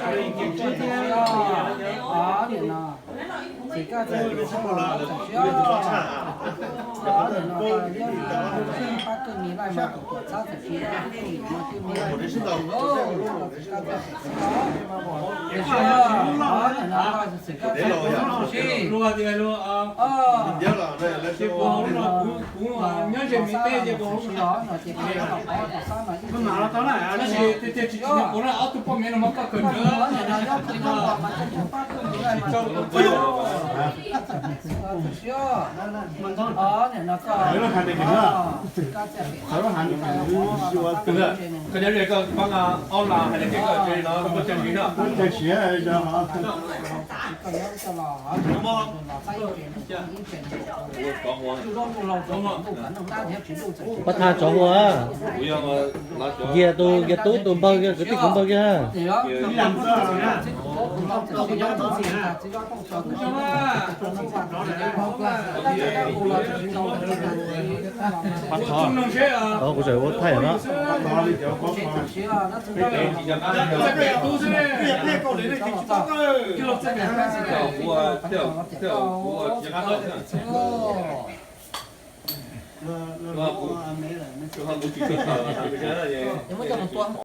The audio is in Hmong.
Niam no, txawm koj txawm siab, niam no, yog pab koj me laj mas tus tuam txhab txawm siab, niam no twb me laj, txawm koj txawm siab, niam no, txawm koj txawm siab, kuv nyob ze me teb ces kuv, kuv mam los tau na, tab sis tiag tiag tsis tsim nyog kuv na, ob tug poj me no mas koj kawm ntawv. Koj nyob ze koj pab ob las hais tias koj tsev no koj coj ntsis na. Pab thaj tsov hua, nkiag tus, nkiag tub tus npawg kiag, kwv tij kwv npawg kiag. Pab thov, kuv tseem ua thaij na.